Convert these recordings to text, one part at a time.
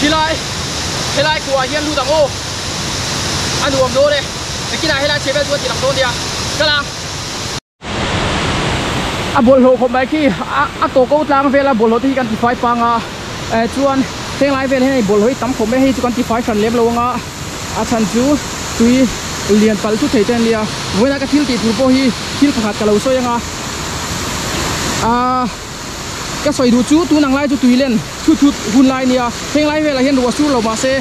Khilai helai kuah hian lut ang aw a nuam dawn e nakinah helai chhe vel chu a ti lang dawn nia kal ang. A bawlhhlawh khawp mai khi a ko ko tlang vel a bawlhhlawh te hi kan tifai pang a eh chuan henglai vel hian hei bawlhhlawh hi tam khawp mai hei chu kan tifai hran lem lo ang a a chhan chu tui lian palh thut thei te an nia vawiinah ka thil tih tur pawh hi thil pakhat ka lo sawi ang a aaa. Ka sawi duh chu tun ang lai chu tui len thut thut hun lai nia, heng lai velah hian ruah sur lo mahse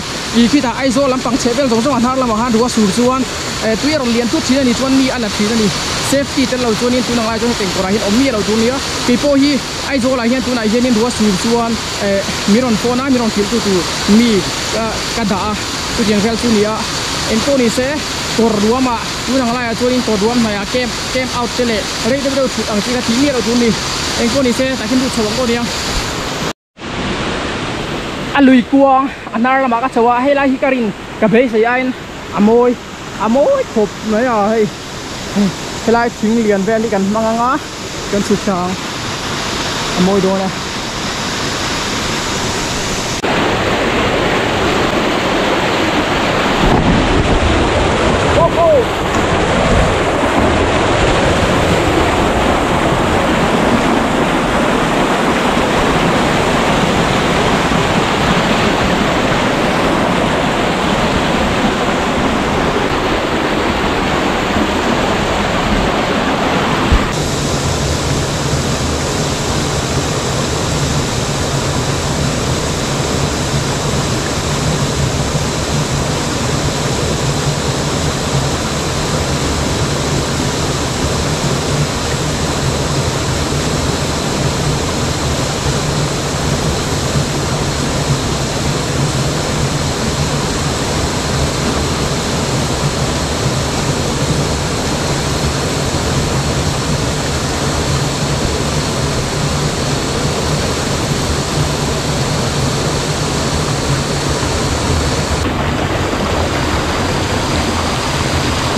ih khitah Aizawl lampang chheh vel zawng zawng a hnar lamah khan ruah sur chuan eh tui a rawn lian thut thin a ni chuan mi a la thin a ni. Safety tel lo chuanin tun ang lai chuan hetiang kawrah hian awm miah lo tur nia, kei pawh hi Aizawlah hian tunah hianin ruah sur chuan eh mi rawn phone a, mi rawn hrilh tu tur mi ka ka dah a, chutiang vel chu nia engpawh ni se kawr ruamah tun ang laiah chuanin kawr ruam hnaihah camp camp out te leh Rei deuh deuh thut ang chi kha tih miah lo tur ni. Engpawh ni se tah khian lut chho ang pawh nia. A lui kuang a hnar lamah ka chho a, helai hi ka rin ka beisei aiin a mawi a mawi khawp mai a hei. Helai thing lian vel hi kan hmang ang a, kan chhut thlang ang. A mawi dawn e.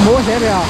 Mawi hle ve a.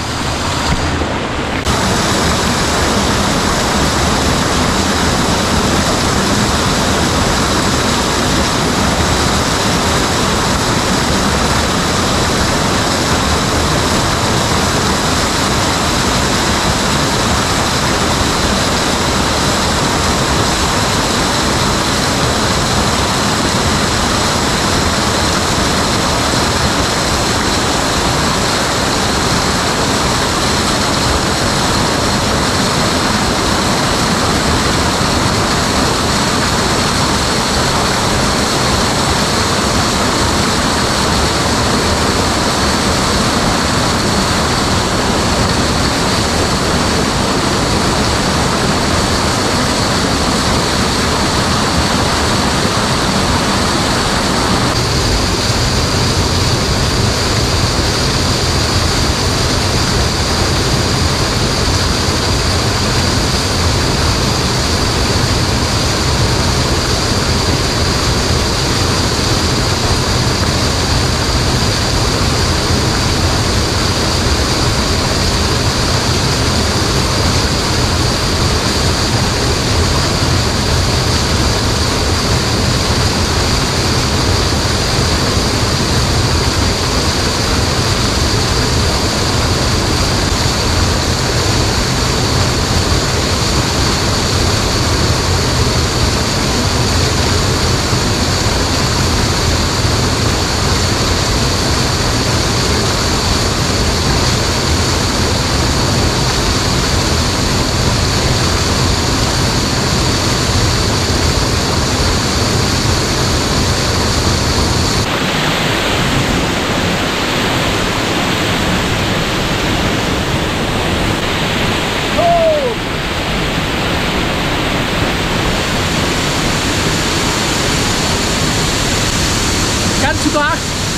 Kan chhuk a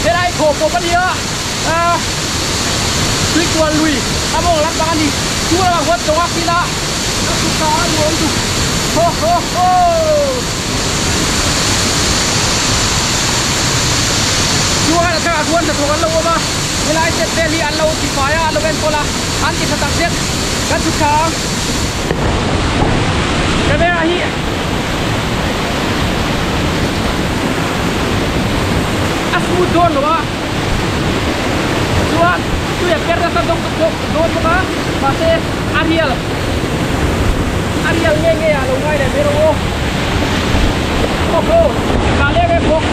helai thaw pawp a nia ah tuikual lui a mawng lampang a ni chu lamah huan tawng a kin a ka chhuk ta a nuam duk ho ho ho. Chuan a thlalak huan hnathawk an lo awm a helai step vel hi an lo tifai a an lo enkawl a an ti tha tak zet kan chhuk thla ang camera hi. smooth dawn lo a chuan tui a per nasa dawk dawk dawn bawk a mahse a rial a rial nge nge ah lo ngai leh mai rawh aw aw kah leh em bawk.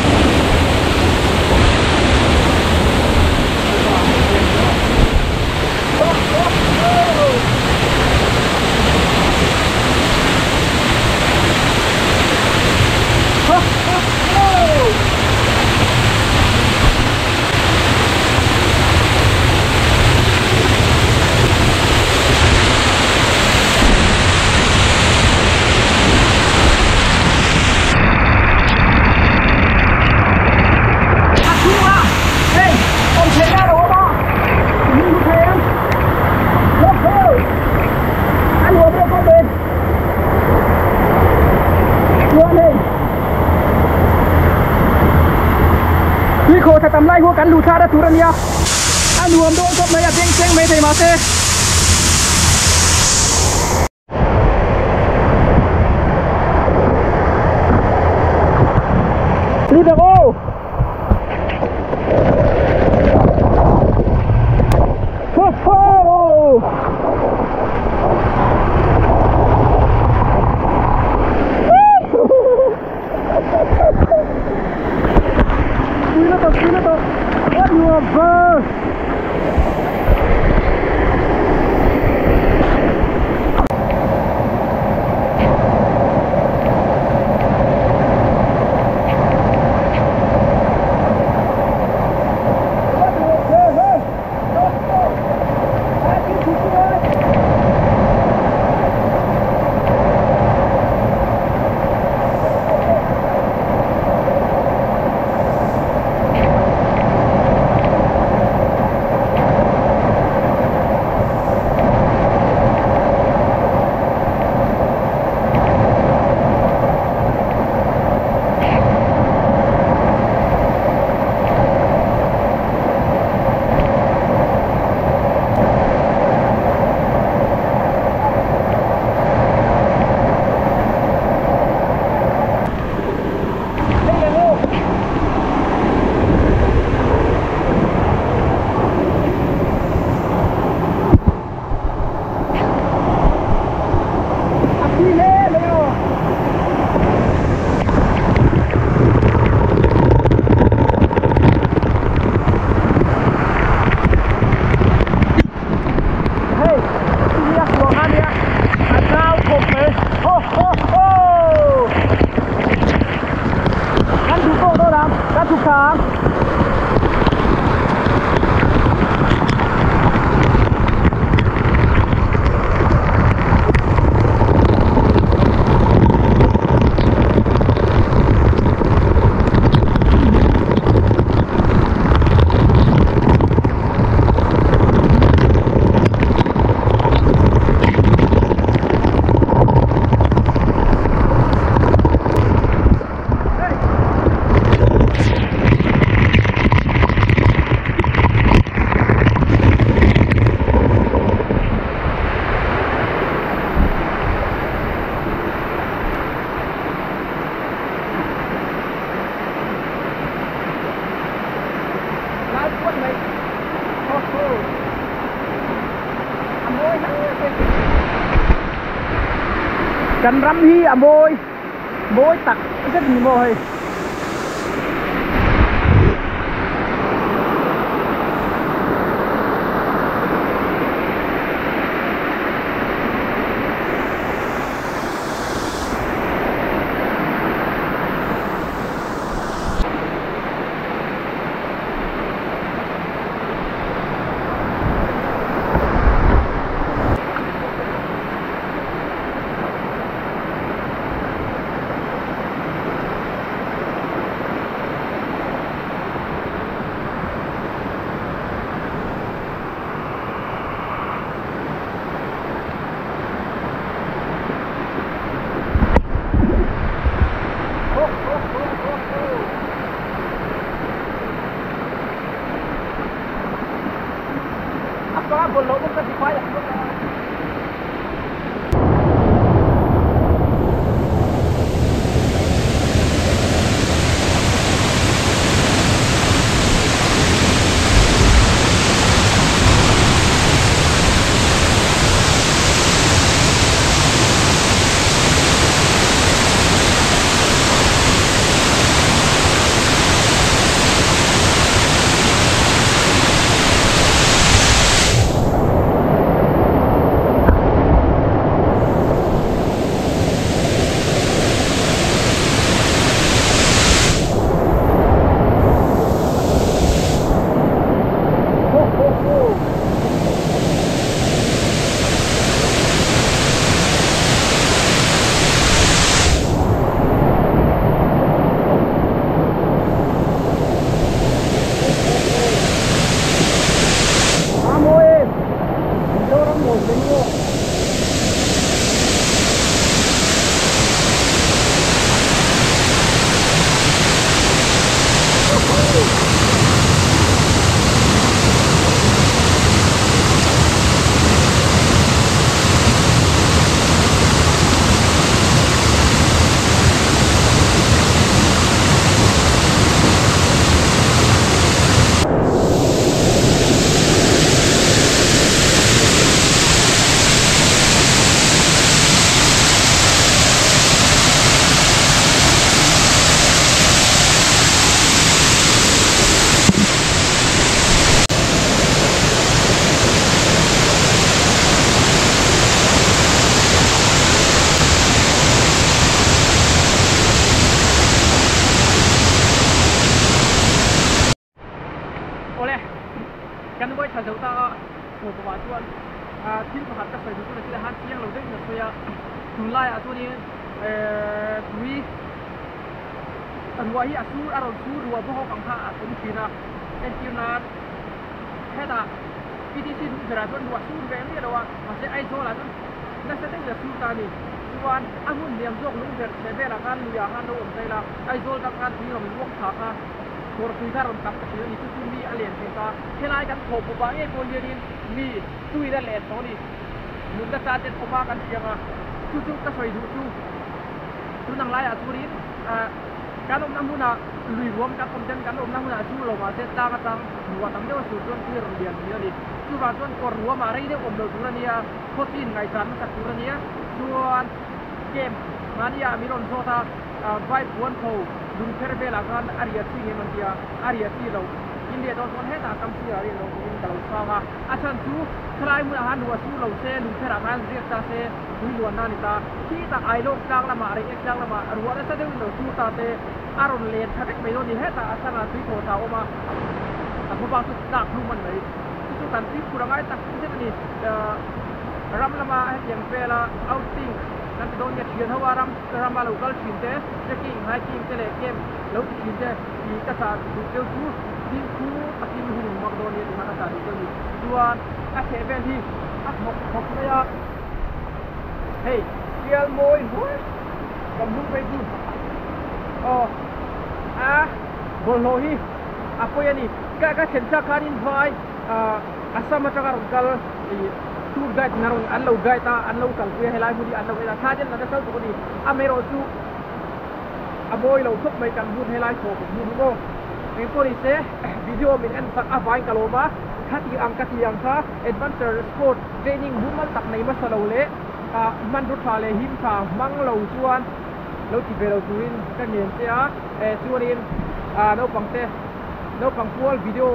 A chhungah hei awm theihna a lo awm a, min hmu thei em? Ho ho! A nuam reuh khawp mai. Chuan hei tui khawh tha tam lai huah kan luh thla ta tur a nia, a nuam dawn khawp mai a beng cheng mai thei mahse. Lut ang aw! Ho ho! Pui na tawp, pui na tawp. What you are bird? Hei hi a kuang a nia a zau khawp mai ho ho ho kan duh tawk dawn ang kan chhuk thla ang. Lai puat mai ho ho a mawi hle mai kan ram hi a mawi mawi tak zet ni maw hei. A pa bawlhhlawh bawk ka ti fai ang bawk a. Chuan thil pakhat ka sawi duh chu nakinah khan chiang lo deuhin a sawi a, tunlaiah chuanin tui ruah hi a sur a rawn sur ruah bawk ang kha a awm thin a, entir nan hetah PTC duh berah chuan ruah sur ve miah lo a, mahse Aizawl ah chuan nasa deuhin a sur ta a ni. Chuan a hmun hniam zawk lung ber chhe velah khan luiah khan lo awm ta ila, Aizawl tang khan tui rawn luang thla kha kawr tui kha rawn tam ta thin a ni, chu chu mi a len thei ta. Helai kan thawh pawpah ngei pawh hianin mi tuin a len tawh a ni, nunna tan ten awm a kan hriang a, chu chu ka sawi duh chu tun ang laiah chuanin kan awmna hmunah lui ruam kan awm ten kan awmna hmunah chu lo mahse tlang atang ruah tam deuh a sur chuan tui a rawn lian thin a ni. Chuvang chuan kawr ruamah rei deuh awm lo tur a nia, khawchin ngaihzan hmasak tur a nia, chuan camp mahnia min rawn zawt a, vai puan tho lungpher velah khan a riah chi ngem an ti a, a riah chi lo. India dawn chuan hetah kam sirah riak lo tiin ka lo chhang a, a chhan chu khalai hmunah khan ruah sur lo se lungpherah khan riak ta se tui luanna a ni ta. Khitah Ailawk tlang lamah Reiek tlang lamah ruah nasa deuhin lo sur ta se a rawn len tha vek mai dawn a ni. Hetah a changah tui thaw tha a awm a, a hmabak chu tlak hlum a ni mai. Chu chu kan tuikhur a ngai tak zet a ni. Ram lama hetiang vela outing kan ti dawn nge thian ho a ram rama lo kal thin te, trekking, hiking te leh camp lo ti thin te tih ka chah duh cheu chu fimkhur takin hun in hmang dawn nia tih kha ka chah duh cheu a ni. Chuan a chheh vel hi a thawk khawp mai a, hei tial mawi hluai kan hnung phei chu aw a bawlhhlawh hi a pawi a ni. Ka ka thlen thlak khanin vai ah Assam atanga rawn kal ih tour guide in a rawn an lo guide a an lo kalpui a helai hmun hi an lo en a thla ten an la sal bawk a ni. Amaherawhchu a mawi lo khawp mai kan hmun helai thaw kan hmun hi maw engpawh ni se video min en sak avain ka lawm a khati ang ka ti ang kha adventure sport training mumal tak nei hmasa lo leh ah hmanraw tha leh him tha hmang lo chuan lo ti ve lo turin ka ngen che a eh chuanin ah naupang te naupang pual video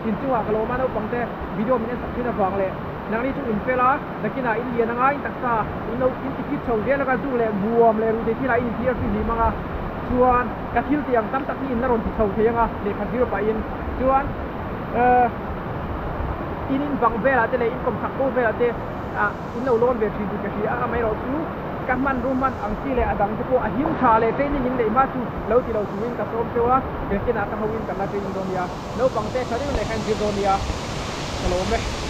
inchungah ka lawm a naupang te video min en sak thin avang leh nangni chu in fel a. Nakinah in lian anga in taksa in lo in tikit chho zel anga zu leh muam leh ruh thei thilah in inthiar fim hlim anga chuan ka thil tih ang tam tak hi in la rawn ti chho thei anga lehkha zir pahin chuan eh in in bang velah te leh in kawmchhak ko velah te ah in lo lawn ve thin tih ka hria a amaherawh chu ka hmanru hman ang chi leh a dang te pawh a him tha leh training in neih hma chu lo ti lo turin ka sawm teuh a nakinah ka hoin kan la training dawn nia naupang te tha deuh lehkha in zir dawn nia ka lawm e.